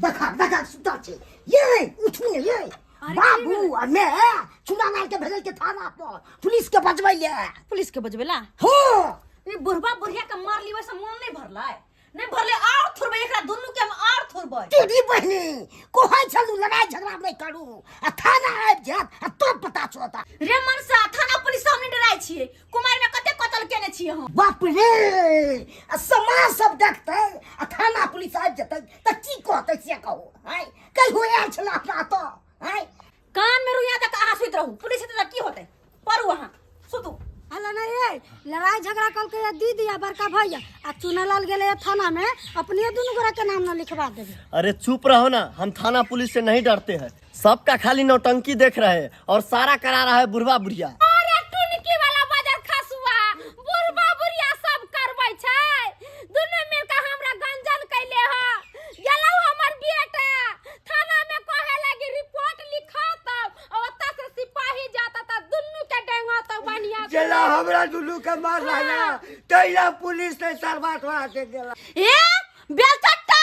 देखा देखा सुतल छै ये उठू ने ये बाबू आ मैं चुनालाल के भेजल के थाना पर पुलिस के बजबै ले पुलिस के बजबेला हो ई बुढ़बा बुढ़िया के मार लीबै से मन नहीं भरलै नहीं भरले और थुरबै एकरा दुनू के हम और थुरबै दीदी बहिनी कहै छलू लड़ाई झगड़ा नहि करू आ थाना आबि जायत आ तब पता चलता रे मनसा थाना पुलिस से हम नहीं डराइ छियै कुमार में कते कतल केने छियै हम बाप रे आ समाज सब देखतै आ थाना पुलिस आबि जेतै तऽ की कहतै से कहू आँय कहियो आयल छलै अपना तऽ आँय कान में रुइया दऽ के अहाँ सुति रहू पुलिस एतै तऽ की होतै परू अहाँ सुतू हला नहीं ए लड़ाई झगड़ा कल के दीदी आ बड़का भैया आ चुनालाल गेले थाना में अपने दुनू गोरा के नाम न लिखवा देबे। अरे चुप रहो ना, हम थाना पुलिस से नहीं डरते हैं। सबका खाली नौटंकी देख रहे हैं और सारा करा रहा है बुढ़वा बुढ़िया। अरे टुनकी वाला बाजार खसुआ बुढ़वा बुढ़िया सब करबै छै, दुनू मिल के हमरा गंजन कैले ह। गेलौ हमर बेटा थाना में कहे लगी रिपोर्ट लिखा तब ओतऽ से सिपाही जाता त दुनू के डेंगा तो बढ़िया से। जेला हमरा दुनू के मार रहा तैला पुलिस ने सरवा तोरा के गेला। ए बेलचट्टा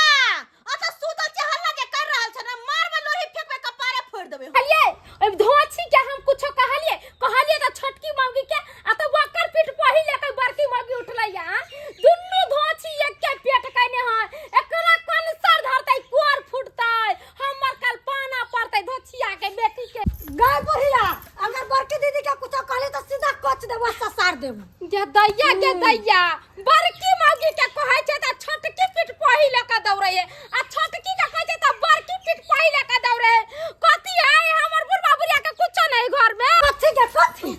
अतऽ सुतल छै हल्ला जे कर रहल छै ना, मारबै लोही फेंकबै कपारे फोड़ि देबै। कहलिए ओइ धोछी के हम कुछो कहलिए, कहलिए त छोटकी मौगी के आ त ओकर पीठ पहिले के बड़की मौगी उठलै आ दुनू धोछी एक के पेट कने है, एकरा कनसर धरतै कोर फुटतै, हमर कल पाना पड़तै धोछिया के बेटी के। गाय बुढ़िया अगर बड़की दीदी के कुछो कहली त सीधा कच देबो ससार देबो। गे दैया गे दैया बड़की मौगी के कहै छै त छोटकी पीठ पहिले के दौड़ै है आ छोटकी के कहै छै त बड़की पीठ पहिले के दौड़ै है। कथी है हमर बुढ़बा बुढ़िया के कुछो नहीं घर में? कथी के कथी?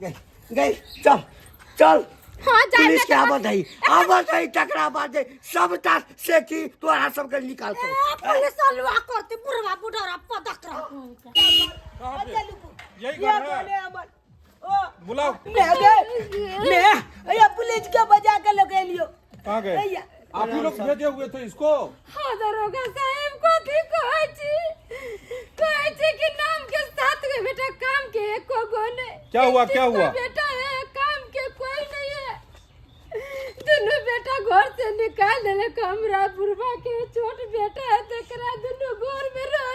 गई गई चल चल। हाँ, जाय पुलिस के में आवत है, आवत है, तकरा बाद सबटा सेठी तोरा सबके निकाल के। ए, पुलिस अलुआ करती बुढ़वा बुढ़रा पदक रह। यही घर है, बुलाओ। मैं गए, मैं ये पुलिस के बजा के लेके लियो। कहाँ गए? भैया। आप ही लोग भेजे हुए थे इसको? हाँ दरोगा साहब, कथी कहै छी? कहै छी कि नाम के साथ गो बेटा काम के एको गो नहीं। क्या हुआ, क्या तीन गो हुआ? बेटा है, काम के कोई नहीं है। दोनों बेटा घर से निकाल देलक हमरा बुढ़वा के, छोट बेटा है तकरा दोनों घर में रहे।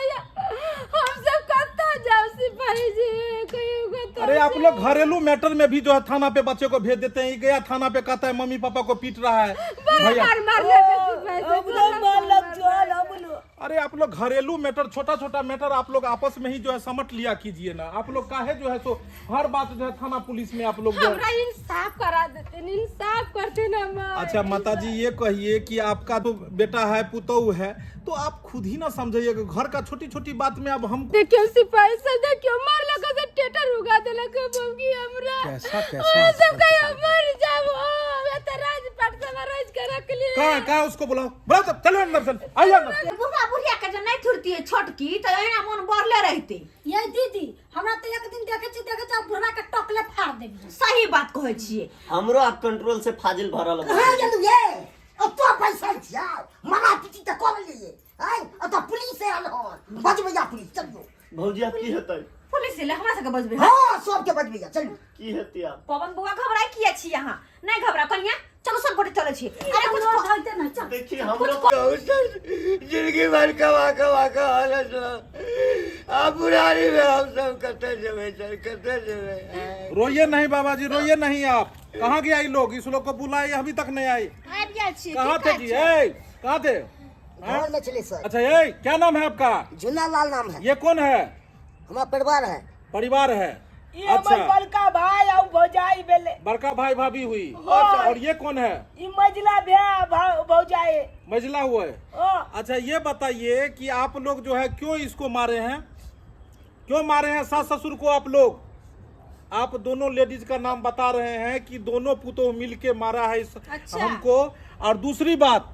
हम सब कत्ता जाओ सिपाही जी, कहियो कत्ता अरे आप लोग घरेलू मैटर में भी जो है थाना पे बच्चे को भेज देते हैं। ये गया थाना पे कहता है मम्मी पापा को पीट रहा है। बड़ा भैया। मार मार लगे सिपाही जी, हम लोग बड़ा मार लग मार चल, हम लोग। अरे आप लोग घरेलू मैटर, छोटा छोटा मैटर आप लोग आपस में ही जो है समट लिया कीजिए ना। आप लोग काहे जो है सो हर बात जो है थाना पुलिस में आप लोग जो है- हमरा इंसाफ करा देते, इंसाफ करते ना माँ। अच्छा माता जी ये कहिए कि आपका तो बेटा है, पुतोह है, तो आप खुद ही ना समझिए कि घर का छोटी छोटी बात में अब हम देखियो सिपाही सब, देखियो मार लगा से टेटर उगा देलक बबगी हमरा। कैसा, कैसा ओ, सब कहियो मर जाओ, ओ, ए त राजपाट सब राज के रख लिए। कहाँ, कहाँ उसको बुलाओ, बुलाओ तब, चलो अंदर चल, आइए अंदर। बुढ़ा बुढ़िया के जे नहीं थुरती छोटकी त एना मन बढ़ले रहते। ये दीदी हमरा त एक दिन देखे छी, देखे छी बुढ़वा के टकले फाड़ देबी। सही बात कहै छियै। हमरो आप कंट्रोल से फाजिल भरल बा। कहाँ गेलु ये? अतो पैसा छियै, मारा पीटी त कर लिए। आय, अतो पुलिस आयल हन, बजबैया पुलिस, चलियो। भौजी आब की हेतै? पुलिस एलै हमरा सबके बजबै? हाँ, सबके बजबैया, चलू। की हेतै आब? पवन बौआ घबराइ किया छी अहाँ? नहीं घबरा कनिया, चलो सब गोटे चलै छी। अरे कुछ लोड धइते नहीं, चल। देखी हमरो सर जिंदगी भर कमा कमा के हालत रह। आप बुढ़ारी में हम सब कते जेबै सर, कते जेबै? रोइए नहीं बाबा जी, रोइए नहीं। आप कहाँ गया ये लोग? इस लोग को बुलाए अभी तक नहीं आई। आबि गेल छी। कहाँ की थे काज जी? छै? ए, कहाँ थे? घर में चले सर। अच्छा ये क्या नाम है आपका? झूना लाल नाम है। ये कौन है? हमारा परिवार है। परिवार है। ये हमर अच्छा। बड़का भाई और भौजाई भेले। बड़का भाई भाभी हुई। हाँ। और ये कौन है? ई मझला भैया भौजाई। मझला हुआ है। हाँ। अच्छा ये बताइए कि आप लोग जो है क्यों इसको मारे हैं? क्यों मारे हैं सास ससुर को आप लोग? आप दोनों लेडीज का नाम बता रहे हैं कि दोनों पुतोह मिल के मारा है इस अच्छा। हमको। और दूसरी बात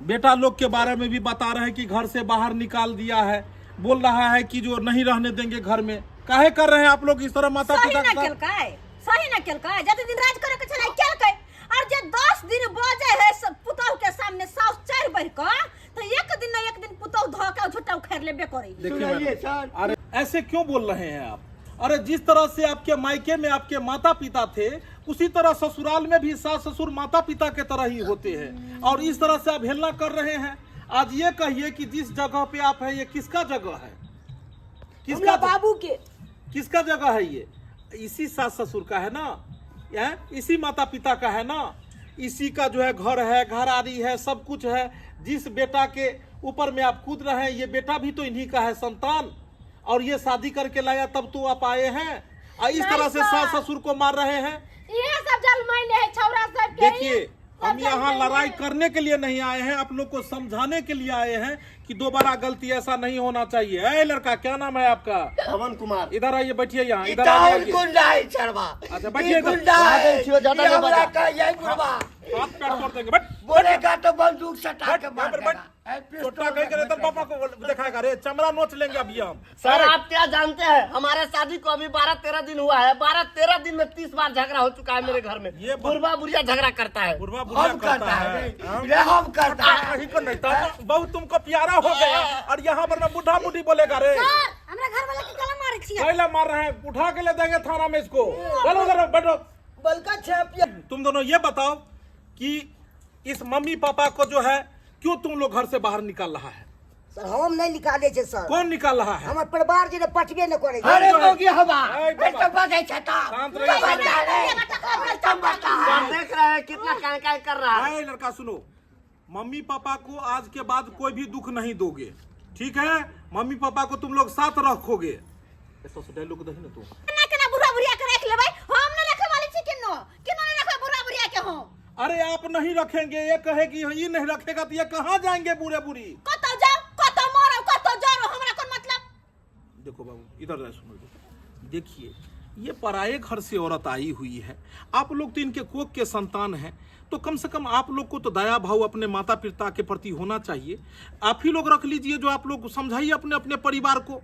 बेटा लोग के बारे में भी बता रहे हैं कि घर से बाहर निकाल दिया है, बोल रहा है कि जो नहीं रहने देंगे घर में। काहे कर रहे हैं आप लोग इस तरह माता सही पिता ना के साथ? केलकै, सही ना केलकै। जते दिन राज करे के छलै केलकै, और जे 10 दिन बजे है सब पुतोह के सामने साउस चढ़ बढ़ के, तो एक दिन ना एक दिन पुतोह धो के झुट्टा उखाड़ लेबे करै। देखिए सुनाइए मैडम, सर। अरे ऐसे क्यों बोल रहे हैं आप? अरे जिस तरह से आपके मायके में आपके माता पिता थे, उसी तरह ससुराल में भी सास ससुर माता पिता के तरह ही होते हैं, और इस तरह से आप हेलना कर रहे हैं। आज ये कहिए कि जिस जगह पे आप है ये किसका जगह है? हमरा किसका बाबू के। किसका जगह है ये? इसी सास ससुर का है ना, हैं? इसी माता पिता का है ना, इसी का जो है घर है, घरारी है, सब कुछ है। जिस बेटा के ऊपर में आप कूद रहे हैं ये बेटा भी तो इन्हीं का है संतान, और ये शादी करके लाया तब तो आप आए हैं, और इस तरह से सास ससुर को मार रहे हैं। इहे सब जलमैले है छौरा सब के। देखिए हम यहाँ लड़ाई करने के लिए नहीं आए हैं, आप लोग को समझाने के लिए आए हैं कि दोबारा गलती ऐसा नहीं होना चाहिए। ए लड़का, क्या नाम है आपका? पवन कुमार। इधर आइए, बैठिए यहाँ, ई इधर तऽ आइए। और गुंडा है छड़वा। अच्छा, बैठिए ई इधर। गुंडा है। छियो, ज्यादा ई नहीं हमरा बजा। कहिए बुढ़वा। हाथ पैर तोड़ देंगे, बैठ। बोलेगा तो बंदूक सटा के बैठ, मार बैठ, बैठ। देगा। ए, पिस्तौल चोटा कहीं करे तो पापा को दिखाएगा रे, चमड़ा नोच लेंगे अभी हम। सर आप क्या जानते हैं, हमारे शादी को अभी 12-13 दिन हुआ है, 12-13 दिन में 30 बार झगड़ा हो चुका है मेरे घर में। ये बुढ़वा बुढ़िया झगड़ा करता है। बुढ़वा बुढ़िया हम करता करता है है हाँ? रे, हम करता है। कहीं को नहीं था, बहुत तुमको प्यारा हो गया और यहाँ पर ना बुढ़ा बुढ़ी बोलेगा रे। हमरा घर वाला के गला मारे छियै। पहले मार रहे हैं, उठा के ले जाएंगे थाना में इसको। चलो उधर बैठो। बलका छापिया। तुम दोनों ये बताओ कि इस मम्मी पापा को जो है क्यों तुम लोग घर से बाहर निकाल रहा है? सर हम नहीं निकाले छै सर। कौन निकाल रहा है? हमर परिवार जे पटबे न करे छै। अरे मोगी हवा ए, बाबा। ए, तो बजै छै तऽ। शांत रहिए। तो बजा रे। तो बजा सर देख रहे हैं कितना काय काय कर रहा है। अरे लड़का सुनो, मम्मी पापा को आज के बाद कोई भी दुख नहीं दोगे, ठीक है? मम्मी पापा को तुम लोग साथ रखोगे। डायलॉग दही ना तू। केना केना बुढ़ा बुढ़िया के राखि लेबै? हम नहि रखै वाली छी केनो, केनो नहि रखबै बुढ़ा बुढ़िया के हम। अरे आप नहीं रखेंगे, ये कहेगी ये नहीं रखेगा तो ये कहाँ जाएंगे बूढ़े बूढ़ी? कतौ जाओ, कतौ मरो, कतौ जरो, हमरा कोन मतलब। देखो बाबू इधर आए, सुनो इधर। देखिए ये पराये घर से औरत आई हुई है, आप लोग तो इनके कोख के संतान हैं, तो कम से कम आप लोग को तो दया भाव अपने माता पिता के प्रति होना चाहिए। आप ही लोग रख लीजिए, जो आप लोग समझाइए अपने अपने परिवार को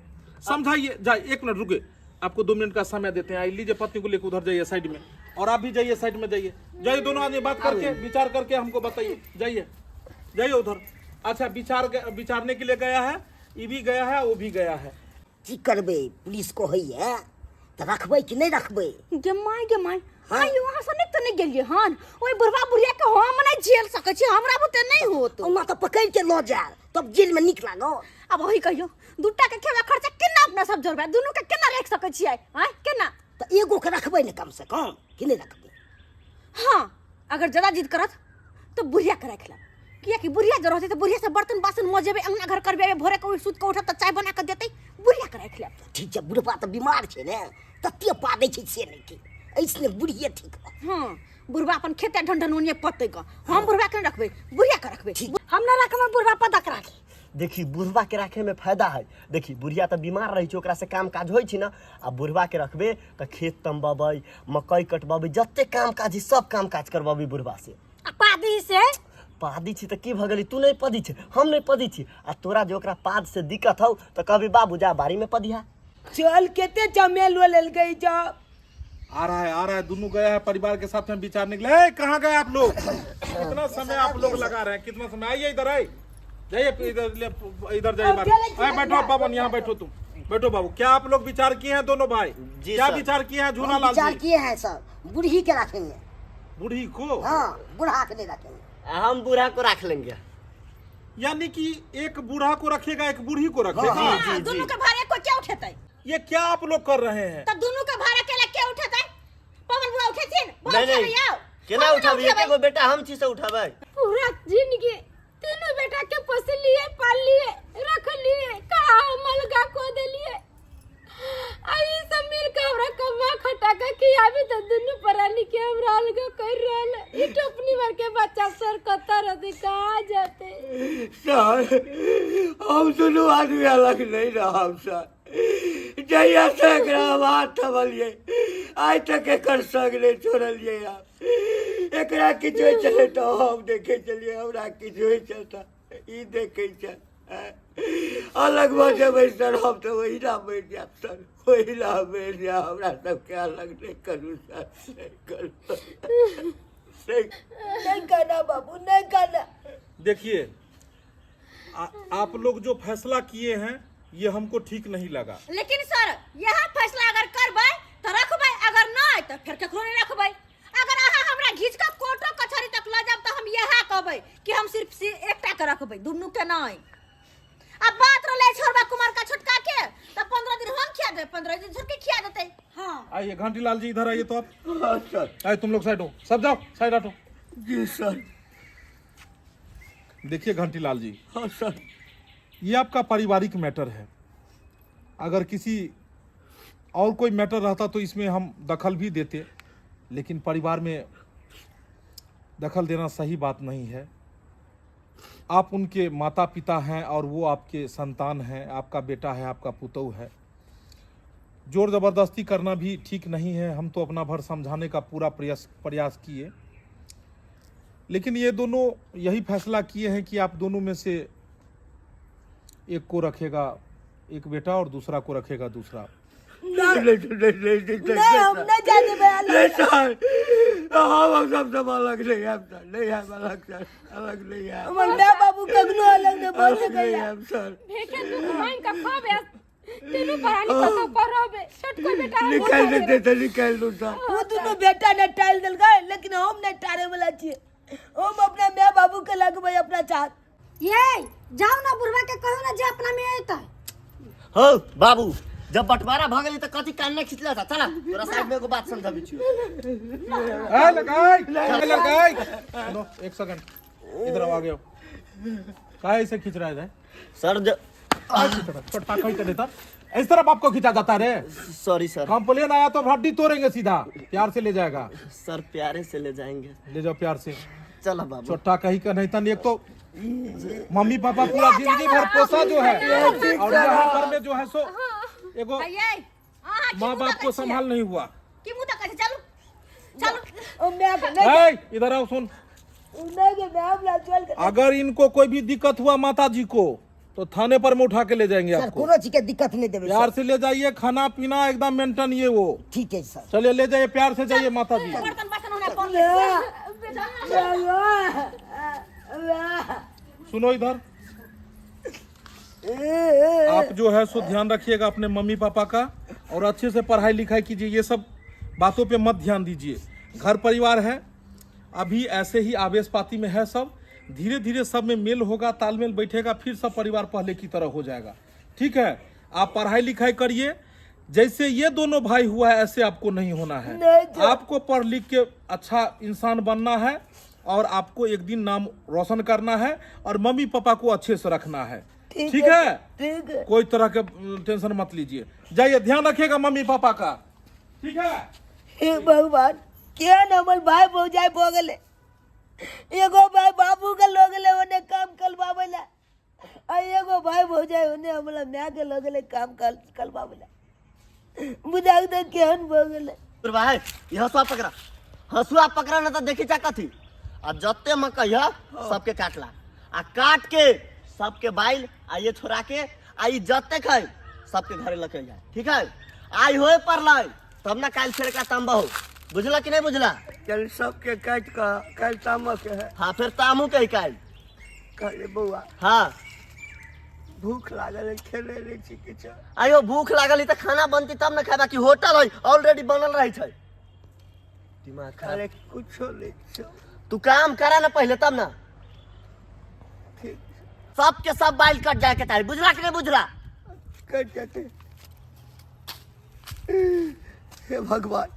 समझाइए। जाइए, 1 मिनट रुके, आपको 2 मिनट का समय देते हैं। आई लीजिए पत्नी को लेकर उधर जाइए साइड में, और आप भी जाइए साइड में, जाइए जाइए, दोनों आदमी बात करके विचार करके हमको बताइए। जाइए जाइए उधर। अच्छा विचार विचारने के लिए गया है, ये भी गया है, वो भी गया है। की करबै, पुलिस कहैया तऽ रखबै कि नहि रखबै? गे my, गे my, आइयो अहाँ से नहि तऽ नहि गेलियै हन। ओहि बुढ़वा बुढ़िया के हम नहि झेल सकै छी, हमरा बुते नहि होत। ओना तऽ पकड़ि के लऽ जायब तब जेल में नीक लागत। आब वही कहियो, दूटा के खेबा खर्चा केना अपना सब जोड़बै? दुनू के केना राखि सकै छियै? आँय केना? तऽ एगो के रखबै ने कम से कम, कि नहि रखबै? हाँ अगर ज्यादा जिद करत तऽ बुढ़िया के राखि लेब, कियाकि बुढ़िया जे रहतै तऽ बुढ़िया से बर्तन बासन मजेबै, अंगना घर करबेबै, भोरे के उठि सुति के उठब तऽ चाय बना के देतै, बुढ़िया के राखि लेब। ठीक छै, बुढ़बा तऽ बीमार छै ने, तते पादै छै से नहि ठीक, ऐसने बुढ़िए ठीक रहत। हाँ बुढ़बा अपन खेते ढन ओनिये पतै ग, हम बुढ़बा के नहि रखबै, बुढ़िया के रखबै। हम न रखबै बुढ़बा पदक राखी। देखी बुढ़वा के राखे में फायदा है। देखी बुढ़िया तऽ बीमार रहै छै, ओकरा से काम काज होइ छै ना, आ बुढ़वा के रखबे तऽ खेत तमबबै, मकई कटबबै, जते काम काज है सब काम काज करबबै बुढ़वा से। आ पादी से? पादी छी तऽ की भऽ गेलै, तू नहि पदी छी, हम नहि पदी छी, आ तोरा जे ओकरा पाद से दिक्कत हौ तऽ कहबी बाबू जा बाड़ी में पदिहा। चल केते चमेल लेलकै जब। आ रहा है, आ रहा है, दोनों गया है परिवार के साथ में विचार निकले। ए, कहाँ गए आप लोग? कितना समय आप लोग लगा रहे हैं, कितना समय? आइए इधर, आइए जाइए इधर, ले, इधर जाइए अब चले। आए, बैठो बाबन, यहाँ बैठो तुम, बैठो बाबू। क्या आप लोग विचार किए हैं दोनों भाई? जी क्या सर। विचार किए हैं झूना हम लाल विचार जी? किए हैं सर, बूढ़ी के रखेंगे। बूढ़ी को? हाँ बूढ़ा के नहीं रखेंगे। हम बूढ़ा को रख लेंगे। यानी कि एक बूढ़ा को रखेगा, एक बूढ़ी को रखेगा। हाँ, दुनू के भार एको के उठेतै? ये क्या आप लोग कर रहे हैं? तऽ दुनू के भार अकेला के उठेतै? पवन बुआ उठेथिन? नहीं नहीं केना उठाबी, एके गो बेटा हम छी से उठाबै। पूरा जिंदगी तीनों बेटा के पोसलिए पाललिए रखलिए, कहा मलगा को देलिए, आ ई सब मिल के हमरा कमा खटा के खियाबी तो दुनू प्राणी के हमरा अलग कर रहल। ई टोपनी मार के बच्चा सर कत रहते, कहाँ जाते? सर हम दुनू आदमी अलग नहीं रहब सर। जहिया से एकरा हम हाथ थमलियै आइ तक एकर संग नहि छोड़लियै। आब एकरा किछु होइ छलै तऽ हम देखै छलियै, हमरा किछु होइ छल तऽ ई देखै छल। अलग भऽ जेबै सर हम तऽ ओहिना मरि जायब सर, ओहिना मरि जायब। हमरा सबके अलग नहि करू सर, नहि करू, नहि। नहीं करना बाबू, नहीं करना। देखिए आप लोग जो फैसला किए हैं ये हमको ठीक नहीं लगा। लेकिन सर यह फैसला अगर करबै तऽ रखबै, अगर नहि तऽ फेर केकरो नहि रखबै। अगर अहाँ हमरा घीच कऽ कोर्टो कचहरी तक लऽ जायब तऽ हम इएह कहबै कि हम सिर्फ एकटा के रखबै दुनू के नहि। आ बात रहलै छोड़बा कुमार का छोटका के त 15 दिन हम खिया देबै, 15 दिन छोटके खिया देतै। हाँ। आइए घंटीलाल जी इधर आइए तो आप। हाँ सर। आइए तुम लोग साइड हो, सब जाओ साइड हटो। जी सर। देखिए घंटीलाल जी। हाँ सर। ये आपका पारिवारिक मैटर है, अगर किसी और कोई मैटर रहता तो इसमें हम दखल भी देते, लेकिन परिवार में दखल देना सही बात नहीं है। आप उनके माता पिता हैं और वो आपके संतान हैं, आपका बेटा है, आपका पुतहु है। जोर ज़बरदस्ती करना भी ठीक नहीं है। हम तो अपना भर समझाने का पूरा प्रयास प्रयास किए, लेकिन ये दोनों यही फैसला किए हैं कि आप दोनों में से एक को रखेगा एक बेटा और दूसरा को रखेगा दूसरा। नहीं नहीं नहीं नहीं नहीं। नहीं, हम नहीं जाए देबै अलग। नहीं सर, हम सब सब अलग नहीं है सर, नहीं है अलग सर, अलग नहीं है। हमर माय बाबू कखनो अलग नहीं भऽ अलग नहीं सकैया। है सर। भेखे दुख मांग के खाबे, तीनू प्राणी कतौ पर रहबे, छोटको बेटा हम निकाल देते तो निकाल दू सर। ओ दुनू बेटा ने टालि देलकै, लेकिन हम नहि टारे वाला छियै। हम अपना माय बाबू के लगबै अपना चाहत। ये जाओ ना बुढ़वा के कहू ना जे अपना में अयतै। हो बाबू, जब बंटवारा भ गेलै त कथी कान खिचला था? चला तोरा साइड में एगो बात समझाबै छियो। ए लड़का, ए लड़का, सुनो एक सेकंड, इधर आओ, आगे आओ। काहे ऐसे खींच रहा है? सर छोटा कहीं कर देता, इस तरफ आपको खींचा जाता है रे। Sorry sir. कंप्लेन आया तो हड्डी तोड़ेंगे, सीधा प्यार से ले जाएगा। सर प्यारे से ले जाएंगे। ले जाओ प्यार से। चलो बाबू। छोटा कहीं का नहीं तन, एक तो मम्मी पापा पूरा जिंदगी भर पोसा जो है, और यहाँ पर में जो है सो एगो माँ बाप को संभाल नहीं हुआ। की मुंह तकै छै? चलू चलू। ओ my के नहीं। ए, इधर आओ, सुन। नहीं के my हमरा चल के। अगर इनको कोई भी दिक्कत हुआ माता जी को तो थाने पर में उठा के ले जाएंगे सर। आपको कोनो चीज के दिक्कत नहीं देबै प्यार सर। से ले जाइए, खाना पीना एकदम मेंटेन ये वो। ठीक है सर। चलिए ले जाइए, प्यार से जाइए माता जी। बर्तन बासन होना कौन। सुनो इधर, आप जो है सो ध्यान रखिएगा अपने मम्मी पापा का और अच्छे से पढ़ाई लिखाई कीजिए। ये सब बातों पे मत ध्यान दीजिए। घर परिवार है, अभी ऐसे ही आवेश पाती में है सब। धीरे धीरे सब में मेल होगा, तालमेल बैठेगा, फिर सब परिवार पहले की तरह हो जाएगा। ठीक है, आप पढ़ाई लिखाई करिए। जैसे ये दोनों भाई हुआ है ऐसे आपको नहीं होना है। आपको पढ़ लिख के अच्छा इंसान बनना है और आपको एक दिन नाम रोशन करना है और मम्मी पापा को अच्छे से रखना है। ठीक है? ठीक है। कोई तरह के टेंशन मत लीजिए। जाइए, ध्यान रखिएगा मम्मी पापा का। ठीक है? हे भगवान, केहन हमर भाई भौजाई भऽ गेलै। एगो भाई बाबू के लऽ गेलै ओने काम करबाबै लए, आ एगो भाई भौजाई ओने हमरा माय के लऽ गेलै काम करबाबै लए। बुझाउ तऽ केहन भऽ गेलै। भाई, ई हंसुआ पकड़ा, हंसुआ पकड़ा ना त देखी चा कथी। आ जते मकई है सबके काटला, आ काट के सबके बाइल आ ये छोड़ा के आ ई जते खाई सबके घरे लके जाए। ठीक है? आई होए पड़लै तब ना काल्हि फेर एकरा तांबा हो। बुझला कि नहीं बुझला? चल सबके काट के काल्हि तामा के है। हाँ, फिर तामू के काल्हि। कहले बौआ। हाँ। भूख लागल है, खेले नहीं छी किछु। आयो भूख लागल है त खाना बनती तब ना खाबा, कि होटल है ऑलरेडी बनल रहै छै। दिमाग खराब। अरे कुछो नहीं छौ। तू काम करा ना पहले तब ना। ठीक। सबके सब बाइल कट जाए के चाही। बुझला कि नहीं बुझला? कट जाते। हे भगवान,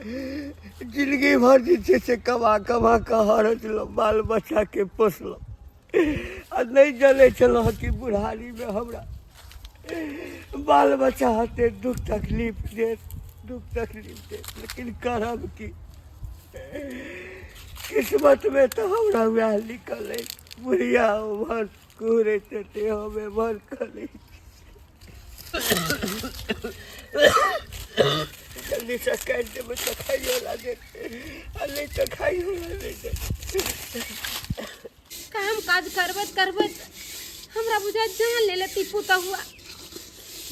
जिंदगी भर जे छै से कमा कमा कऽ हरचलहुँ, बाल बच्चा के पोसलहुँ, आ नहि जनै छलहुँ कि बुढ़ारीमे हमरा बाल बच्चा हते दुख तकलीफ देत, दुख तकलीफ देत। लेकिन करब की, किस्मतमे तऽ हमरा वएह लिखल अछि। बुढ़िया उम्हर कुहरैत हेतै, हम एम्हर करै। जल्दी से काटि देबै तऽ खाइयो ला देत, आ नहि तऽ खाइयो ला नहि देत। काम काज करबैत करबैत हमरा बुझाइ जान ले लेती पुतहुआ।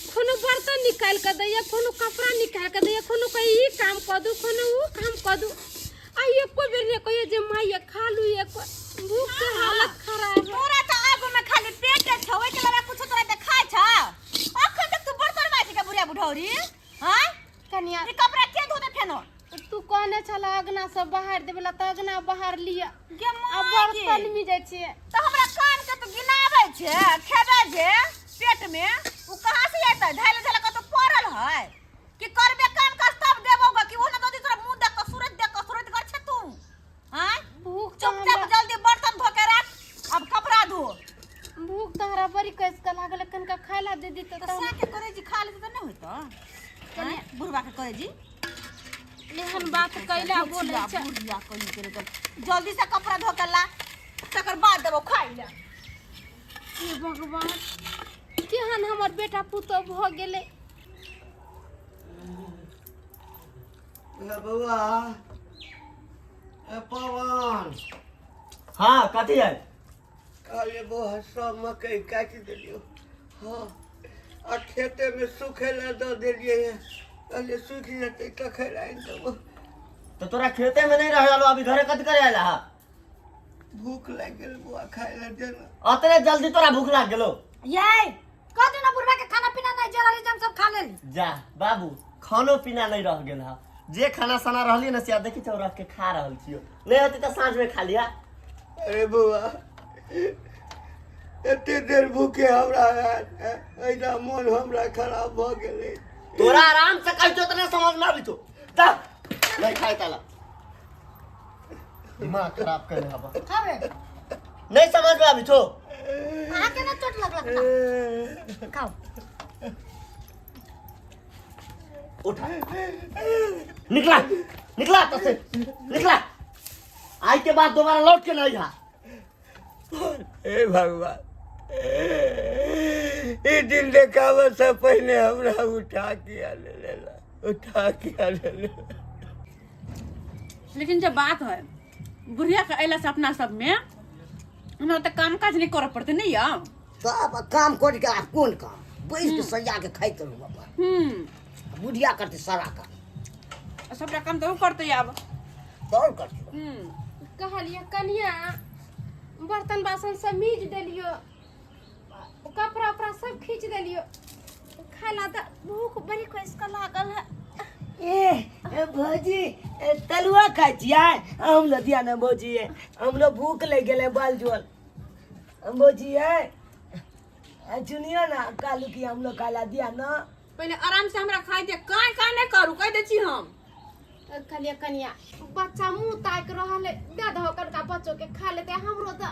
कोनो बर्तन निकालि कऽ दैया, कोनो कपड़ा निकालि कऽ दैया, कोनो कही ई काम कऽ दू, कोनो ऊ काम कऽ दू, आ एको बेर नहि कहियो जे माय खा लू एको। भूख के हालत खराब है। तोरा तऽ आगू में खाली पेट छौ, ओहि के अलावा कुछो तोरा देखाय छौ? अखन तक तू बर्तन माजि के बुढ़िया बुढ़ौरी हैं? कनिया, ई कपड़ा के धोते फेनो? तू कहने छला अगना सब बाहर देबे ला, तऽ अगना बाहर लिअ गे आ माय गे। बर्तन मिजै छियै। तऽ हमरा छै खेबै जे पेट में उ कहाँ से एतै धैले धैले कतौ पड़ल है कि करबे काम काज तब देबो ग कि ओना ददी तोरा मुंह देख के सूरज देख के सूरज कर छे तू हां भूख तो चुपचाप हमरा जल्दी बर्तन धो के राख अब कपड़ा धो भूख तो हमरा बड़ी कस के लागल कनका खाय ला दे दी तो तो सा के करे जी खा लेते त नहीं होइत आँय, बुढ़वा के करे जी एहन बात कैला बोलै छै बुढ़िया कही के रे जल्दी से कपड़ा धो के ला तकर बाद देबो खाइ ला हे भगवान केहन हमर बेटा पुतोह भऽ गेलै ए बौआ ए पवन हाँ कथी है कहलियै बौआ सब मकइ काटि देलियौ हँ आ खेतेमे सुखै लए दऽ देलियै हँ कहलियै सुखि जेतै तखन आनि देबौ तो तोरा खेते में नहीं रहे अभी घरे कथी करे आयल हा भूख लागि गेल बौआ खाय लए दे ने अतने जल्दी तोरा भूख लाग गेलो ये कह देना बुढ़वा के खाना पीना नहीं जरा हम सब खा लेली जा बाबू खानो पीना नहीं रह गेल हा जे खाना साना रहली ना से देखी छौ रख के खा रहल छियो नहीं होती तो साँझ में खा लिया अरे बौआ एते देर भूखे हमरा एहिना मोन हमरा खराब भऽ गेलै तोरा आराम से कहि तो नहीं समझ में आबी छौ जा नहीं खाए ताला दिमाग खराब कर हवा खाबे नहीं समझ में आबी छौ अहाँ के ना चोट लगलक ना खाओ उठा निकला निकला तो से निकला आई के बाद दोबारा लौट के नहीं आ हे भगवान ई दिन देखाबे से पहिने हमरा उठा के ले लेला उठा के ले लेला लेकिन जब बात है बुढ़िया के अयला से अपना सब में हमरा तऽ काम काज नहीं करऽ पड़तै नहीं यौ तब काम कर के आब कोन काम बैस के सजा के खाइत रहू अपन हम्म बुढ़िया करतै सारा काम सबटा काम तऽ ओ करतै आब दौड़ करतै हम्म कहलियै कनिया बर्तन बासन सब मीज देलियो कपड़ा उपड़ा सब खींच देलियो खाय ला तऽ भूख बड़ी कस के लागल है ए ए भौजी ए, तलुआ खाइ छियै हम लदिया ने भौजी हमरो भूख लागि गेलै बाल जुअल भौजी है चुनियो ना कालू की हम लोग खाला दिया ना पहिले आराम से हमरा खाइ दे काहे काहे नहि करू कहि दै छी हम कहलियै कनिया बच्चा मुँह ताकि रहल है दे दहो कनका बच्चो के खा लेते हमरो तऽ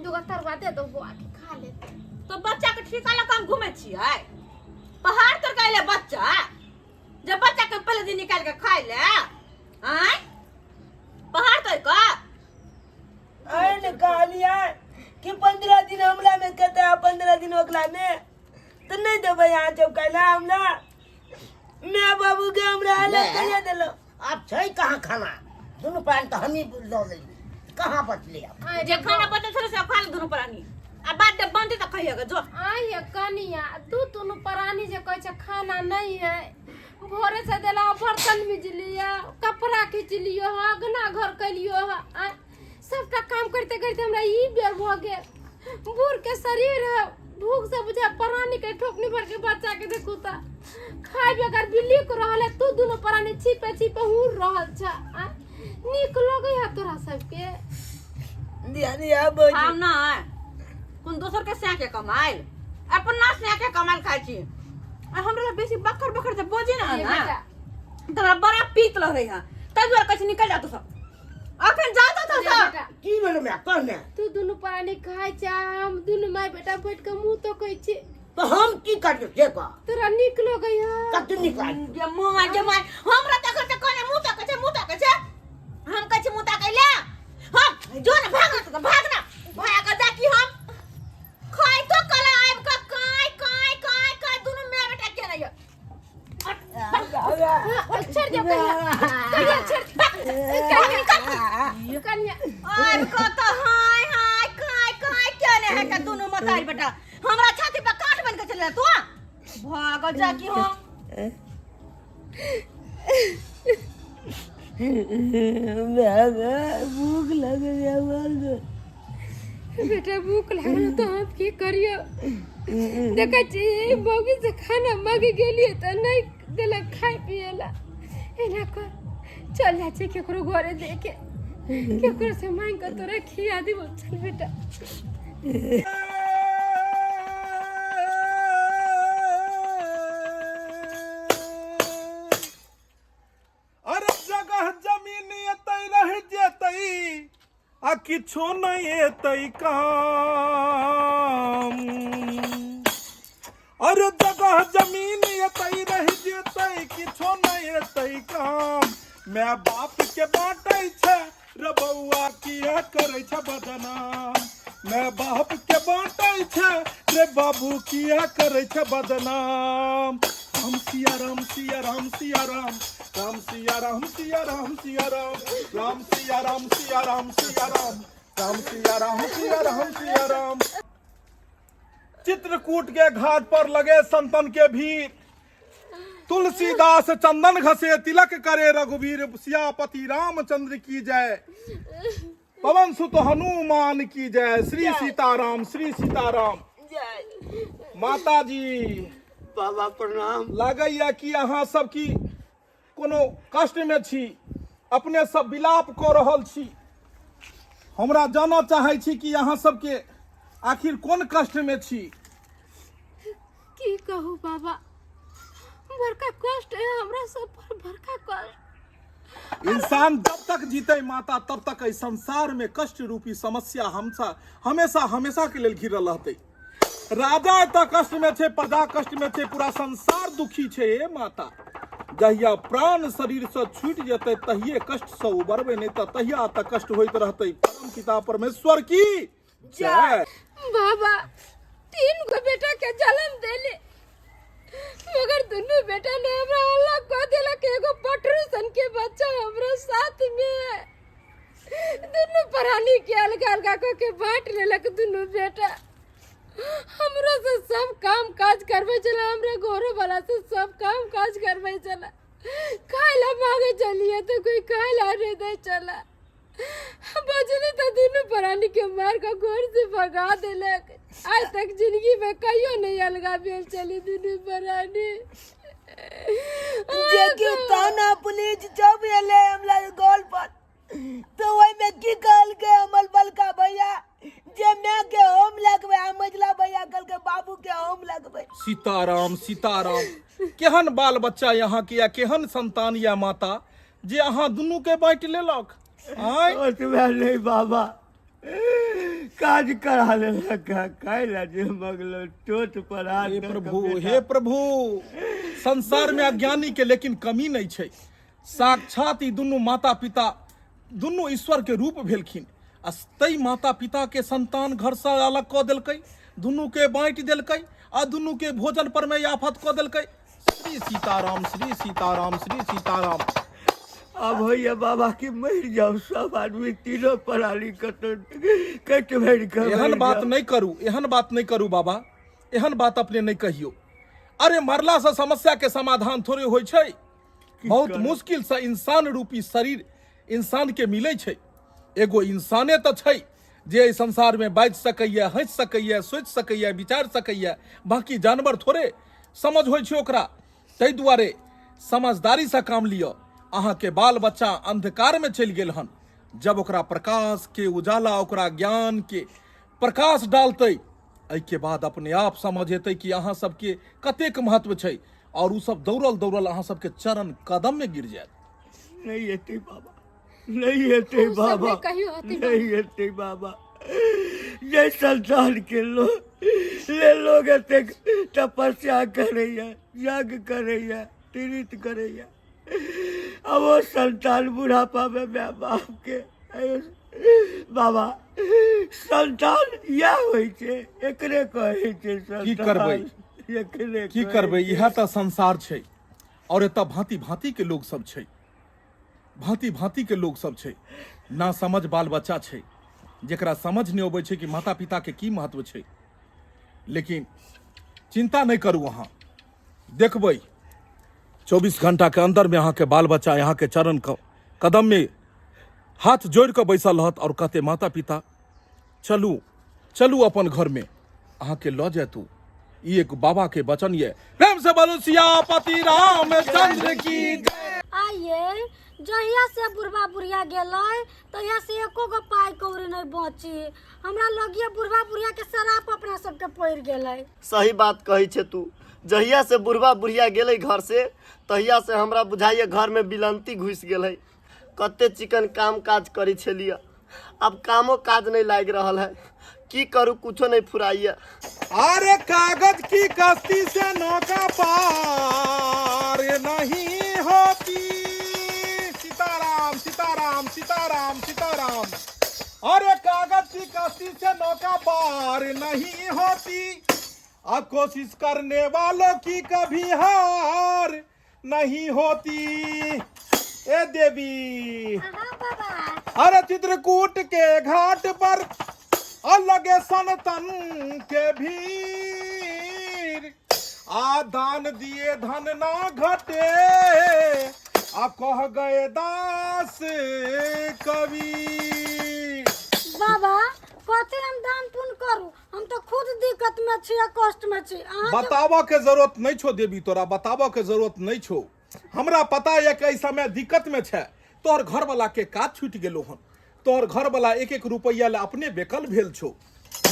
दूगो तरुआ दे दो बौआ के खा लेते तो बच्चा के ठेका लऽ कऽ हम घूमै छियै पहाड़ तर के अयलै बच्चा जब बच्चा के पहले दिन निकाल के खाइ ले आँय पहाड़ तर कऽ अरे ने कहलियै कि 15 दिन हमरा में कहते 15 दिन ओकरा में तो नहीं देबै यहाँ जब कहला हमरा माय बाबू के हमरा अलग कहिया देलो आब छै कहाँ खाना दुनू प्राणी तऽ हमही लऽ लेलियै कहाँ बचलै आब जे खाना बचल छलै से खा ले दुनू प्राणी आ बाद जब बनतै तऽ खइहेगा जो आइ हे कनिया दू दुनू प्राणी जे कहै छै खाना नहीं है भोरे से देला बर्तन मिजलियो कपड़ा खींचलियो ह अगना घर कैलियो ह आँय, सबटा काम करते करते हमरा ई बेर भऽ गेल बूढ़ के शरीर है भूख से बुझा प्राणी के ठोकनी भर के बच्चा के देखू त खाय बेगर बिल्ली को रहल है तू दुनू प्राणी छिपे छिपे हुर रहल छ आँय, नीक लगै है तोरा सबके ध्यान या भौजी हम ना कोन दोसर के सैके कमाइल अपना सैके कमाइल खाइ छी आ हमरा लग बेसी बकर बकर जे बजे ना ये ना बेटा तऽ हमरा बड़ा पीत लगै है तै दुआरे कहै छी निकल जा तू सब अखन जा तो ये सब बेटा की भेलो माय कह ने तू दुनू प्राणी खाय छै हम दुनू माय बेटा बैठ के मुंह तकै छी तऽ हम की करियौ से कह तोरा नीक लगै है कते नीक लागै जे मुँह जे माय हमरा तखन तऽ कहने मुँह तकै छै मुँह तकै छै हम कहै छी मुँह तकै ले हम जो ने भाग ना तो भाग ना भाग जा की हम खाइतो कला आबि कऽ काँय काँय काँय काँय दुनू माय बेटा के नहीं छोड़ दे कन्या कन्या छोड़ कन्या कन्या आबि कऽ तऽ हाय हाय काँय काँय के ने है के दुनू मतारी बेटा हमरा छाती पर काट बन के चले तू भाग जा की हम भूख लग गया बोल बेटा भूख लागल तऽ हम की करियो देखै छी मौगी से खाना मांगे गेलियै तऽ नहि देलक खाय पिए ला एना कर चल जाइ छी केकरो घरे देखे केकरो से मांगि कऽ तोरा खिया देबो चल बेटा किछो नहि एतै काम। अरे जगह जमीन एतै रहि जेतै, किछो नहि एतै काम। माय बाप के बाँटै छै रे बौआ, किया करै छै बदनाम? माय बाप के बाँटै छै रे बाबू, किया करै छै बदनाम? राम सिया राम सिया राम सिया राम, राम सिया राम सिया राम सिया राम, राम सिया राम सिया राम सिया राम, राम सिया राम सिया राम सिया राम। चित्रकूट के घाट पर लगे संतन के भीड़, तुलसीदास चंदन घसे तिलक करे रघुवीर। सियापति रामचंद्र की जय, पवन सुत हनुमान की जय, श्री सीताराम श्री सीताराम। माता जी। बाबा प्रणाम। लागैया कि अहाँ सब की कोनो कष्ट में छी, अपने सब विलाप कऽ रहल छी। हमरा जानऽ चाहै छी कि अहाँ सबके आखिर कोन कष्ट में छी। की कहू बाबा, बड़का कष्ट है हमरा सब पर, बड़का कष्ट। इंसान जब तक जीते माता, तब तक एहि संसार में कष्ट रूपी समस्या हमसा हमेशा हमेशा के लेल घिरल रहतै। राजा एतऽ कष्ट में छै, प्रजा कष्ट में छै, पूरा संसार दुखी छै। ए माता, जहिया प्राण शरीर से छूटि जेतै तहिये कष्ट से उबरबै, नहि तऽ तहिया तक कष्ट होइत रहतै। परम पिता परमेश्वर की जय। बाबा, 3 गो बेटा के जन्म देले, मगर दुनू बेटा ने हमरा अलग कऽ देलक। एगो पटरू सन के बच्चा हमरा साथ में है। दुनू प्राणी के अलग अलग कऽ के बांट लेलक। दुनू बेटा हमरो से सब काम काज करबै छलै, हमरा घरो वाला से सब काम काज करबै छलै। खाय ला मांगे चलिए तो कोई खाय ला नहीं दे चला। बजली तो दुनू प्राणी के मार के घर से भगा देलक। आज तक जिंदगी में कहियो नहीं अलगा भेल चली दुनू प्राणी। जे कि थाना पुलिस जब एले हमरा गोल पर, तो ओहि में की कहलकै हमर बलका भैया जे माय के हम लगबै, आ मझला भैया कहलकै बाबू के हम लगबै। सीताराम सीताराम। केहन बाल बच्चा यहाँ के या केहन संतान या माता जे अहाँ दुनू के बांटि लेलक? आँय? ओतबे नहि बाबा, काज करा लेलक, खाय ला जे मगलो चोट पर हाथ हे दऽ कऽ प्रभु, बेटा। हे प्रभु, संसार में अज्ञानी के लेकिन कमी नहीं छै। साक्षात ई दुनू माता पिता दुनू ईश्वर के रूप भेलखिन, आ तै माता पिता के संतान घर से अलग कऽ देलकै, दुनू के बांटि देलकै आ दुनू के भोजन पर में आफत कऽ देलकै। श्री सीताराम श्री सीताराम श्री सीताराम। आब होइए बाबा कि मरि जाउ सब आदमी तीनों प्राणी कतौ कटि भरि कऽ एहन मरि बात जाउ। नहीं करू, एहन बात नहीं करू बाबा, एहन बात अपने नहीं कहियो। अरे मरला से समस्या के समाधान थोड़े होइ छै। बहुत करब? मुश्किल से इंसान रूपी शरीर इंसान के मिलै छै। एगो इंसाने तऽ छै जे एहि संसार में बाजि सकैए, हँसि सकैए, सोचि सकैए, विचारि सकैए। बाकी जानवर थोड़े समझ होइ छै ओकरा। ताहि दुआरे समझदारी से काम लिअ। अहाँके बाल बच्चा अंधकार में चलि गेल हन, जब ओकरा प्रकाश के उजाला, ओकरा ज्ञान के प्रकाश डालतै, एहिके बाद अपने आप समझ एतै कि अहाँ सबके कतेक महत्व छै, और उ सब दौड़ल दौड़ल अहाँ सबके चरण कदम में गिर जायत। नहि एतै बाबा, नहि एतै ओ सब बाबा, नहि कहियो होतै बाबा। नहि एतै बाबा। जे संसार के लोग ले लोग एतेक तपस्या करैया, यज्ञ करैया, तीर्थ करैया, आ ओ संतान बुढ़ापा में माय बाप के, बाबा संतान इएह होइ छै, एकरे कहै छै संतान। की करबै? एकरे की कहै करबै? छै। इएह तऽ संसार छै, और एतऽ भांति भांति के लोग सब छै, भांति भांति के लोग सब छै। ना समझ बाल बच्चा छै जेकरा समझ नहि अबै छै कि माता पिता के की महत्व छै। लेकिन चिंता नहि करू, अहाँ देखबै 24 घंटा के अंदर में अहाँके बाल बच्चा अहाँके चरण कदम में हाथ जोड़ि कऽ बैसल रहत और कहते माता पिता चलू चलू अपन घर में, अहाँके लऽ जायत उ। ई एक बाबा के वचन ये। प्रेम से बोलू सियापति रामचंद्र की जय। आइए जहिया से बुढ़बा बुढ़िया गेलै तहिया से एको गो पाइ कौड़ी नहि बची। हमरा लगिए बुढ़बा बुढ़िया के शराप अपना सबके पड़ि गेलै। सही बात कहै छै तू। जहिया से बुढ़बा बुढ़िया गेलै घर से, तहिया से हमरा बुझाइए घर में बिलंती घुसि गेलै। कते चिकन काम काज करै छलियै, अब कामो काज नहीं लाग रहल है, की करू कुछो नहीं फुराइया। अरे कागज की कश्ती से नौका पार नहीं होती। सीताराम सीताराम सीताराम सीताराम। अरे कागज की कश्ती से नौका पार नहीं होती, आ कोशिश करने वालों की कभी हार नहीं होती। ए देवी, हाँ बाबा। अरे चित्रकूट के घाट पर अलग सनतन के भीड़, आ दान दिए धन ना घटे, आ कह गए दास कवि। बाबा कथी हम दान पुण्य करू, हम तो खुद दिक्कत में छी आ कष्ट में छी। अहाँ बताबऽ के जरूरत नहीं छो देवी, तोरा बताबऽ के जरूरत नहीं छो। हमरा पता यऽ कि एहि समय दिक्कत में छै। तोहर घरवाला के काज छूटि गेलो हन, तोहर घरवाला एक एक रुपैया ले अपने बेकल भेल छो,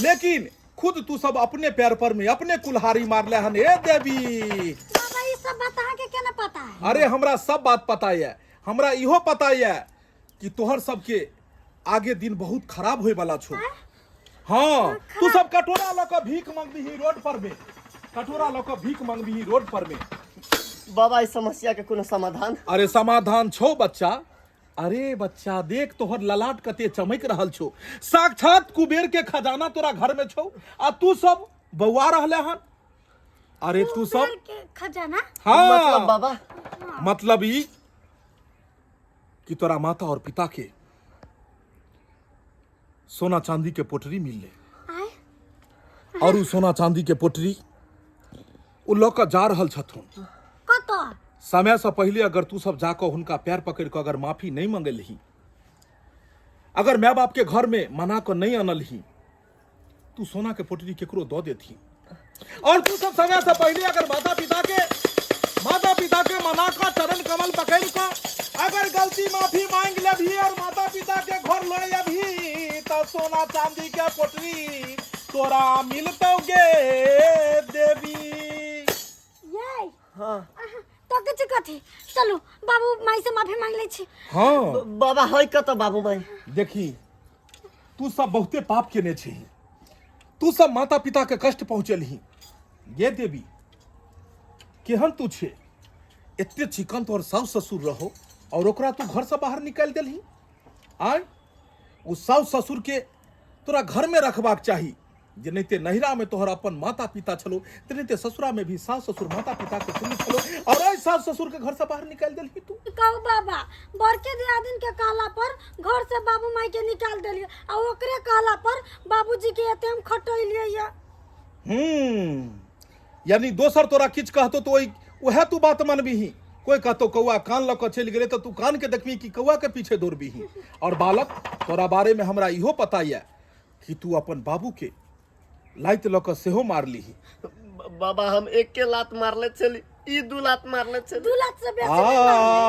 लेकिन खुद तू सब अपने पैर पर में अपने कुल्हाड़ी मारले हन। ए देवी बाबा, ई सब बात अहाँ के केना पता है? अरे हमरा सब बात पता यऽ, हमरा इहो पता यऽ कि तोहर सबके आगे दिन बहुत खराब होय वाला छो। हाँ, तू सब कटोरा लऽ कऽ भीख मंगबिही रोड पर में, कटोरा लऽ कऽ भीख मंगबिही रोड पर में। बाबा इस समस्या के कोनो समाधान? अरे समाधान छो बच्चा। अरे बच्चा देख तोहर ललाट कते चमक रहल छो, साक्षात कुबेर के खजाना तोरा घर में छो आ तू सब बौआ रहले हन। अरे तू सब कुबेर के खजाना? हाँ। मतलब बाबा? मतलब ई कि तोरा माता और पिता के सोना चांदी के पोटरी मिलले आय और उ सोना चांदी के पोटरी उ लऽ कऽ जा रहल छथुन। कतऽ? समय से पहले अगर तू सब जाकऽ हुनका पैर पकड़ कऽ अगर माफी नहीं मंगलही, अगर माय बाप के घर में मना कऽ नहीं अनलही, तू सोना के पोटरी केकरो दऽ देथी। और तू सब समय से पहले अगर माता पिता के मना कऽ चरण कमल पकड़ कऽ अगर गलती माफी मांग लेबही और माता पिता के घर लऽ अबही तऽ सोना चांदी के पोटरी तोरा मिलतौ गे देवी। ये हाँ तो किछु कथी, चलू बाबू माई से माफी मांग लै छी। हाँ बाबा है कतऽ बाबू माई? देखी तू सब बहुते पाप केने छही, तू सब माता पिता के कष्ट पहुँचेलही। गे देवी केहन तू छे, एते चिकन तोहर साउस ससुर रहो और ओकरा तू घर से बाहर निकालि देलही। आय ओ साउस ससुर के तोरा घर में रखबाक चाही, जे नहीं ते नहिरा में तोहर अपन माता पिता छलो तेनाहिते ससुरा में भी सास ससुर माता पिता के तुल्य छलो और एहि सास ससुर के घर से बाहर निकालि देलही तू। कहू बाबा, बड़के दियादिन के कहला पर घर से बाबू माई के निकाल देलिए आ ओकरे कहला पर बाबूजी के एते हम खटैलिए या। यानी दोसर तोरा किछु कहतो तो ओहि वएह तू बात मनबिही। कोई कहतो कौआ कान लऽ कऽ चलि गेलै तऽ तू कान के देखबिही कि कौआ के पीछे दौड़बिही। और बालक तोरा बारे में हमरा इहो पता यऽ कि तू अपन बाबू के लात लऽ कऽ सेहो मारलीही। बाबा हम एके लात मारले छली, ई दू लात मारले छली। दू लात से बेसी नहि मारले।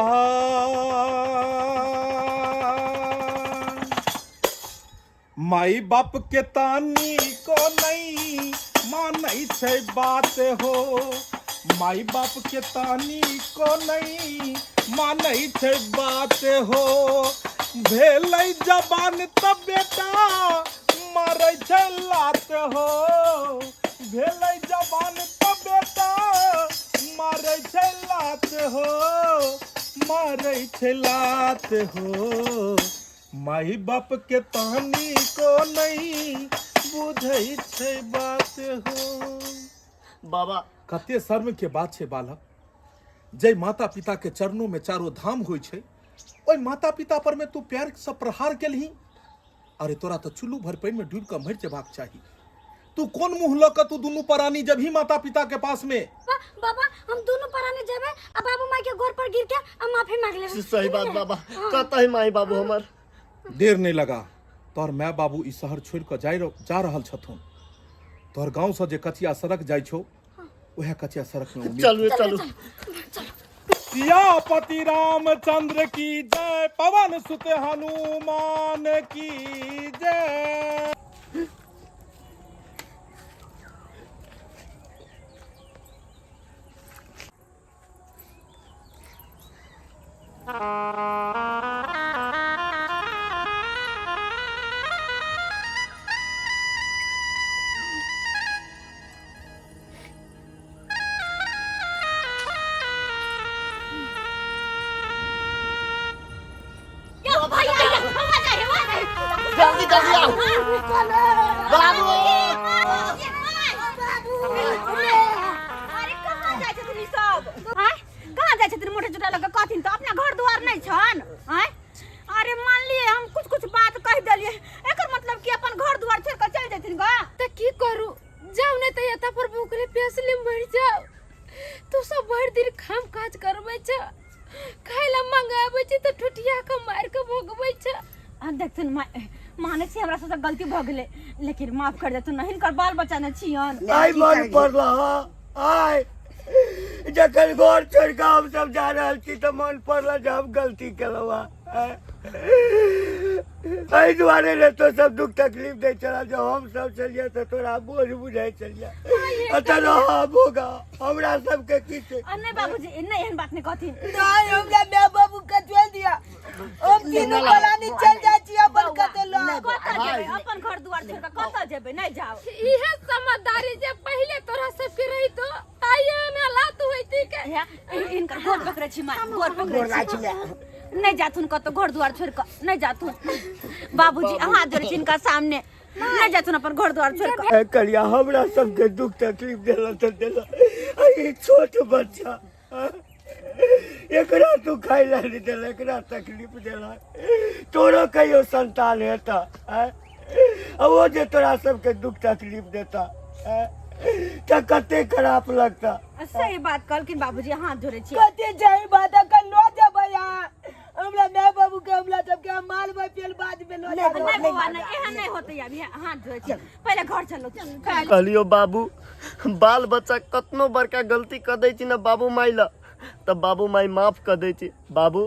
माई बाप के तानी को नहीं मानै छै बात हो, माई बाप के तानी को नहीं मानै छै बात हो, भेलै जवान तब बेटा मारै छै लात हो, भेलै जवान तब बेटा मारै छै लात हो, मारै छै लात हो, माई बाप के तानी को नहीं बुझै छै बात हो। बाबा कते शर्म के बात छै बालक, जै माता पिता के चरणों में चारो धाम होइ छै ओहि माता पिता पर में तू प्यार से प्रहार केलही। अरे तोरा तऽ चुल्लू भर पानि में डूबि कऽ मरि जेबाक चाही। तू कोन मुँह लऽ कऽ तू दुनू प्राणी जबही माता पिता के पास में? बाबा हम दुनू प्राणी जेबै आ बाबू माई के गोर पर गिर के आ माफी मांग लेबै। सही बात बाबा, कतऽ है माई बाबू हमर? देर नहीं लगा, तोहर my बाबू ई शहर छोड़ि कऽ जा रहल छथुन। तोहर गाँव से जे कचिया सड़क जाइ छौ वएह कचिया सड़क में चलू चलू। सियापति रामचंद्र की जय, पवन सुत हनुमान की जय। ने बाबू अरे कहाँ जाइ छथिन ई सब आँय कहाँ जाइ छथिन मोटे जुटा लऽ कऽ कहथिन तऽ अपना घर दुआर नहि छन आँय अरे मान लिए हम कुछ कुछ बात कहि देलियै एकर मतलब कि अपन घर दुआर छोड़ि कऽ चलि जेथिन गा तऽ की करू जाउ नहि तऽ एतऽ पर भूखले प्यासले मरि जाउ तू सब भरि दिन काम काज करबै छ खाय ला मंगाबै छी तऽ ठुठिया के मारि के भोगबै छ आ देखथुन मानै छी हमरा सबसँ गलती भऽ गेलै लेकिन माफ कर देथुन ने हिनकर बाल बच्चा ने छियन आइ मन पड़ल हँ आइ जखन घर छोड़ि कऽ हमसभ जा रहल छी तऽ मन पड़ल जे हम गलती केलहुँ हँ एहि दुआरे ने तो सब दुख तकलीफ दै छला जे हम सब छलियै तऽ तोरा बोझ बुझाइ छलियै एतऽ रह भोगा हमरा सबके की छै आ नहि बाबूजी नहि एहन बात नहि कहथिन नहीं हमरा माय बाबू के छोड़ दिया हम तीनू पलानी चल जाइ छी अपन कतौ लऽ कतऽ जेबै अपन घर दुआर छोड़ि कऽ कतऽ जेबै नहि जाउ इहे समझदारी जे पहिले तोरा सबके रही तो आइए हालात होइती के हे, हिनकर गोर पकड़ै छी माय गोर पकड़ै छी नहि जाथुन कतौ घर दुआर छोड़ि कऽ नहि जाथुन बाबूजी अहाँ जोड़ै छी हिनका सामने नहि जाथुन अपन घर दुआर छोड़ि कऽ ए करिया हमरा सबके दुख तकलीफ देला तऽ देला आ ई छोट बच्चा एकरा तू खाय ला नहीं देला एकरा तकलीफ देला तोरो कहियो संतान हेता आँय? आ ओ जे तोरा सबके दुख तकलीफ देता आँय? तऽ कते खराब लगता सही बात कहलखिन बाबूजी हाथ जोड़ै छी कते जाई बात अखन लऽ जेबै अहाँ हमरा माय बाबू के हमरा सबके हम मारबै फेर बाद में लऽ जेबै नहीं बौआ नहीं एहन नहीं होते अभी हाथ जोड़ै छी पहिले घर चलो कहलियो बाबू बाल बच्चा कतनो बड़का गलती कऽ दै छी ने बाबू माय लए तऽ बाबू माय माफ कऽ दै छी बाबू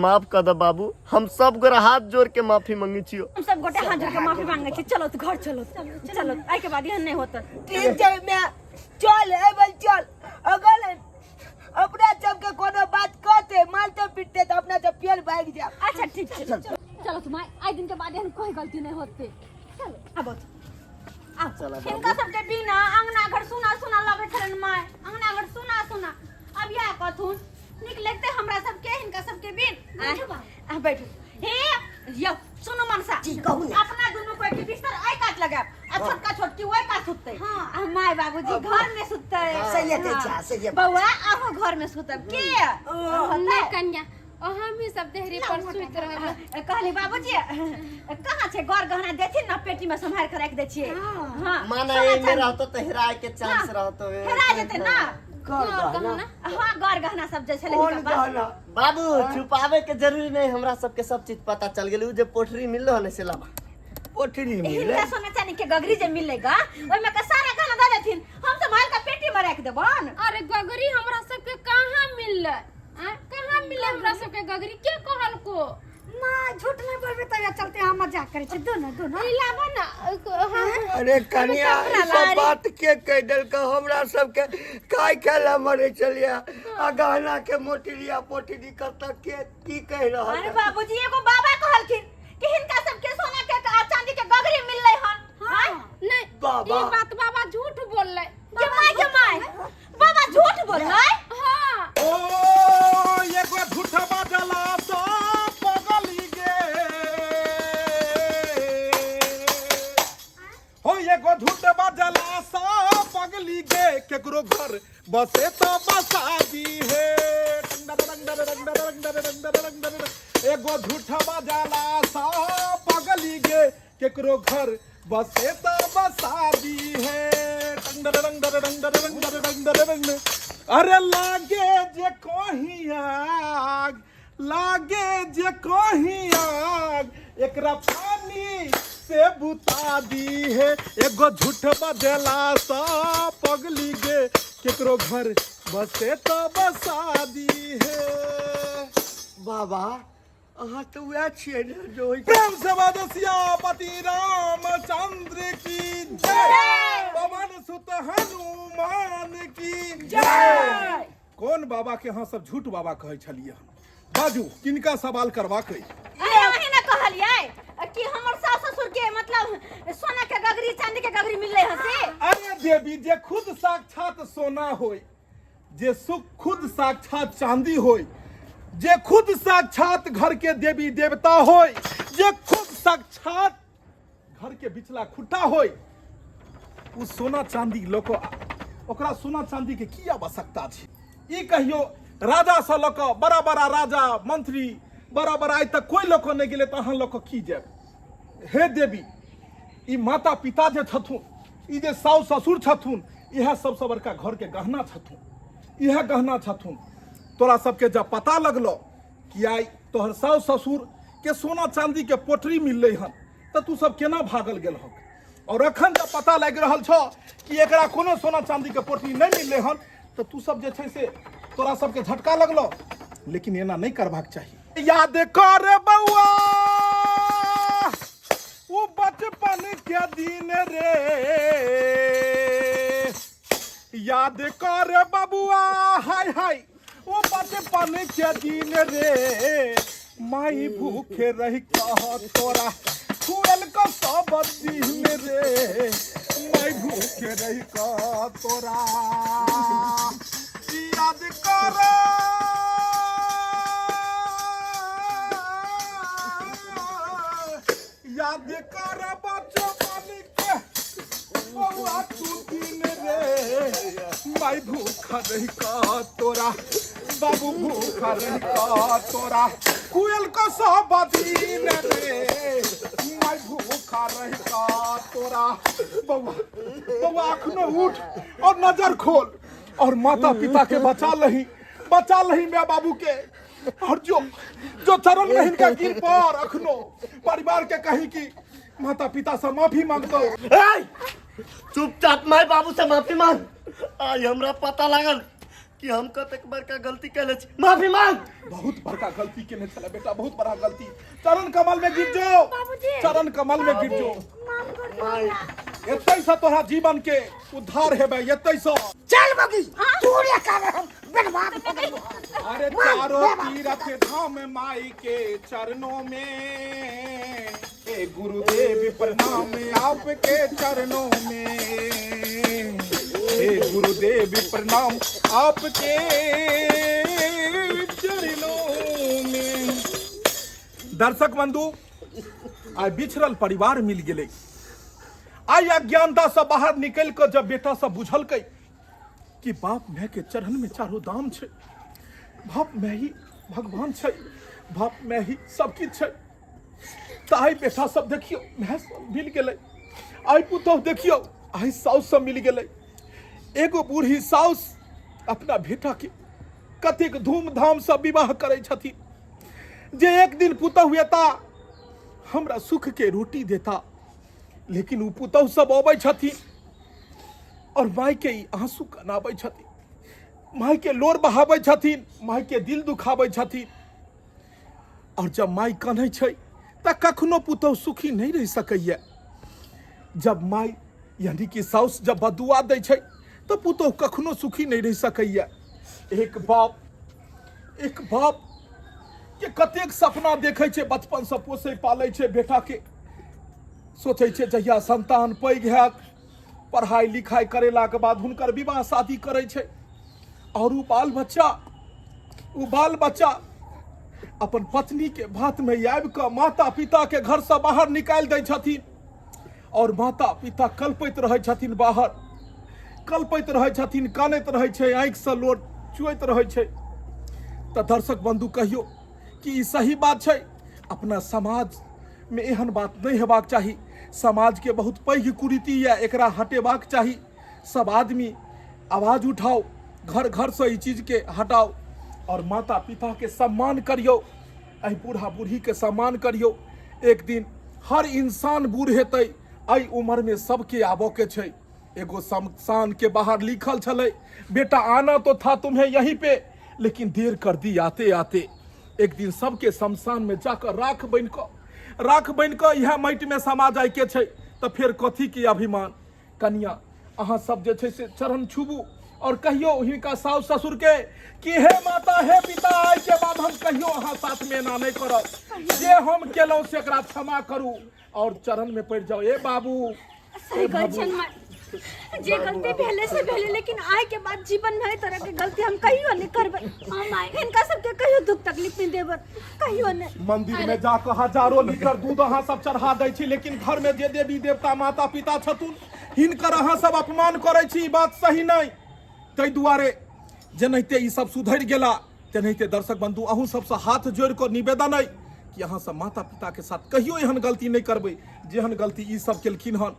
माफ कऽ दऽ बाबू हम सब गोरा हाथ जोड़ के माफी मंगै छियो हम सब गोटे हाथ जोड़ के माफी मांगे छी चलो तो घर चलो चलो एहि के बाद एहन नहीं होते ठीक छै माय चल एबै चल अगर अपना सबके कोनो बात कहते मारते पीटते तऽ अपना सब फेर भागि जायब अच्छा ठीक छै चलो तुम आइ दिन के बाद एहन कोई गलती नहीं होते चलो आबो चला बाबू। हिनका सबके बिना अंगना घर सुना सुना लगै छलनि माय अंगना घर सुना सुना अब इएह कहथुन नीक लगतै हमरा सबके हिनका सबके बिन आ बैठू हे यौ सुनू मनसा जी, कहू ने। अपना दुनू कोई के बिस्तर एहि कात लगायब आ छोटका छोटकी ओहि कात सुततै आ माय बाबूजी घर में सुततै सहिए कहै छै, सहिए बात। बौआ अहूँ घर में सुतब के नहि कन्या हमही सब देहरी पर सुति रहब कहली बाबूजी कहाँ छै गौर गहना देथिन ना पेटी में सम्हार के राखि दै छियै हाँ माना सोना एहिमे चांदी। रहतो तऽ हेराय के चांस हाँ, रहतो हेरा जेतै ना कर गहना हाँ गौर गहना सब जे छलै कोन हिनका पास। गहना बाबू छुपावे के जरूरी नहीं हमरा सबके सब चीज पता चल गेल उ जे पोठरी मिललो हन से लाबा पोठरी मिले हिनका सोना चांदी के गगरी जे मिलेगा ओहिमे के सारा गहना दऽ देथिन हम सम्हार के पेटी में राखि देबन अरे गगरी हमरा सबके कहाँ मिललै आँय, कहाँ मिललै हमरा सबके गगरी के कहलको ना झूठ नहीं बोलबे तो या चलते हम मजाक करे छी दोनों दोनों ई लाबो ना हाँ अरे कन्या ई सब बात के कह देलक हमरा सबके काय खेला मरे छलियै आ गहना के मोटरी आ पोटरी कतऽ के की कहि रहल अरे है? बाबूजी एगो बाबा कहलखिन कि हिनका सबके सोना के आ चांदी के गगरी मिललै हन हाँ? नहीं बाबा। ई बात बाबा झूठ बोललै के माय के माय बाबा झूठ बोललै हाँ ओ एगो झूठबा जला सा पगली गे हो एगो झूठबा जला सा पगली गे केकरो घर बसे तो बसा दी हे एगो झूठबा जला सा पगली गे केकरो घर बसे तो बसा दी है अरे लागे जे कहीं आग लागे जे कहीं आग एकरा पानी से बुता दी है एगो झूठ बदला सा पगली गे केकरो घर बसे तो बसा दी है बाबा अहाँ तऽ उएह छियै ने जे ओहि प्रेम से बाजो सियापति रामचंद्र की जय पवन सुत हनुमान की जय कोन बाबा के अहाँ सब झूठ बाबा कहै छलियै हन बाजू किनका सवाल करबाक अछि अरे अहीं ने कहलियै कि हमर सास ससुर के मतलब सोना के गगरी चांदी के गगरी मिललै हन से अरे देवी जे खुद साक्षात सोना होय जे सुख खुद साक्षात चांदी होय जे खुद साक्षात घर के देवी देवता होय जे खुद साक्षात घर के बिचला खुट्टा होय ओ सोना चांदी लऽ कऽ ओकरा सोना चांदी के की आवश्यकता छै ई कहियो राजा से लऽ कऽ बड़ा बड़ा राजा मंत्री बड़ा बड़ा आइ तक कोई लऽ कऽ नहि गेलै तऽ अहाँ लऽ कऽ की जायब हे देवी ई माता पिता जे छथुन ई जे साउ ससुर छथुन इएह सबसँ बड़का घरके गहना छथुन इएह गहना छथुन तोरा सबके जब पता लगलो कि आइ तोहर साउ ससुर के सोना चांदी के पोटरी मिललै हन तऽ तू सब केना भागल गेल हक और अखन जब पता लागि रहल छौ कि एकरा कोनो सोना चांदी के पोटरी नहि मिललै हन तऽ तू सब जे छै से तोरा सबके झटका लगलो लेकिन एना नहि करबाक चाही याद कर बौआ ओ बचपन के दिन रे याद कर बबुआ हाय हाय ओ बचपन के दिन रे माई भूखे रही कह तोरा खुएल क सब दिन रे माई भूखे रही कह तोरा याद कर याद कर बचपन के बौआ तू दिन रे माई भूखा रही का तोरा बाबू भूखा रही का तोरा कुयल को सब दिन रे माई भूखा रही का तोरा बौआ बौआ अखनो उठ और नजर खोल और माता पिता के बचा लही बचा लही माँ बाबू के और जो जो चरण में हिनका गिर पर अखनो परिवार के कही कि माता पिता से माफी मांगतो ए! चुपचाप माय बाबू से माफी मांग आइ हमरा पता लागल कि हम कतेक बड़का गलती केले छी माफी मांग बहुत बड़का गलती केने छले बेटा बहुत बड़ा गलती चरण कमल में गिर जो बाबूजी। चरण कमल में गिर जो माफ कर दो माय एतै से तोरा जीवन के उद्धार हेबे एतै से चल बगी तू रे कारण हम बर्बाद हो गेलौ अरे चारों तीर्थ धाम माई के चरणों में ए गुरुदेव प्रणाम आपके चरणों में हे गुरुदेव प्रणाम आपके चरणों में दर्शक बंधु आइ बिछड़ल परिवार मिल गेलै आइ अज्ञानता से बाहर निकलि कऽ जब बेटा सब बुझलकै कि बाप माय के चरण में चारो दाम छै बाप माय ही भगवान छै बाप माय ही सब किछु छै तऽ आइ बेटा सब देखियौ माय सब मिल गेलै आइ पुतोहु देखियौ आइ साउस सब मिल गेलै एगो बूढ़ी साउस अपना बेटा के कतेक धूमधामसँ विवाह करै छथिन जे एक दिन पुतहु एता हमरा सुख के रोटी देता लेकिन ओ पुतहु सब अबै छथिन और माय के ई आंसू कनाबै छथिन माय के लोर बहाबै छथिन माय के दिल दुखाबै छथिन और जब माय कनै छै तऽ कखनो पुतहु सुखी नहि रहि सकैए जब माय यानी कि साउस जब बदुआ दै छै तऽ पुतहु कखनो सुखी नहि रहि सकैए एक बाप एक बाप के कतेक सपना देखै छै बचपनसँ पोसै पालै छै बेटाके सोचै छै जहिया संतान पैघ हैत पढ़ाइ लिखाइ करेलाके बाद हुनकर विवाह शादी करै छै आओर ओ बाल बच्चा ओ बाल बच्चा अपन पत्नीके बातमे आबि कऽ माता पिताके घरसँ बाहर निकालि दै छथिन आओर माता पिता कलपैत रहै छथिन बाहर कलपैत रहै छथिन कानैत रहै छै आँखिसँ लोर चुएत रहै छै तऽ दर्शक बंधु कहियौ कि ई सही बात छै अपना समाजमे एहन बात नहि हेबाक चाही समाजके बहुत पैघ कुरीति यऽ एकरा हटेबाक चाही सब आदमी आवाज उठाउ घर घरसँ ई चीजके हटाउ आओर माता पिताके सम्मान करियौ एहि बूढ़ा बूढ़ीके सम्मान करियौ एक दिन हर इंसान बूढ़ हेतै एहि उम्रमे सबके आबऽके छै एगो शमशान के बाहर लिखल छलै बेटा आना तो था तुम्हें यहीं पे लेकिन देर कर दी आते आते एक दिन सबके शमशान में जाकर राख बन कऽ राख बन कऽ इएह माटिमे समा जायके छै तऽ फेर कथी के अभिमान कनिया अहाँ सब जे छै से चरण छुबू और कहियो हिनका साउस ससुर के कि हे माता हे पिता आइ के बाद हम कहियो अहाँ साथ में एना नहि करब जे हम केलहुँ से एकरा क्षमा करू और चरण में पड़ि जाओ ए बाबू सही कहै छियनि माय। जे गलती भेले से भेले, लेकिन आय के बाद जीवन में एहि तरह के गलती हम कहियो नहीं करबै। हम आइ हिनका सबके कहियो दुख तकलीफ नहीं देबै, कहियो नहीं। मंदिर में जाकर हजारों लीटर दूध अहाँ सब चढ़ा दै छी, लेकिन घर में जे देवी देवता माता पिता छथुन हिनकर अहाँ सब अपमान करै छी, ई बात सही नहीं। ताहि दुआरे जेनाहिते ई सब सुधरि गेला तेनाहिते दर्शक बंधु अहूँ सबसँ हाथ जोड़ि कऽ निवेदन अइ कि अहाँ सब माता पिता के साथ कहियो एहन गलती नहीं करबै जेहन गलती ई सब केलखिन हन।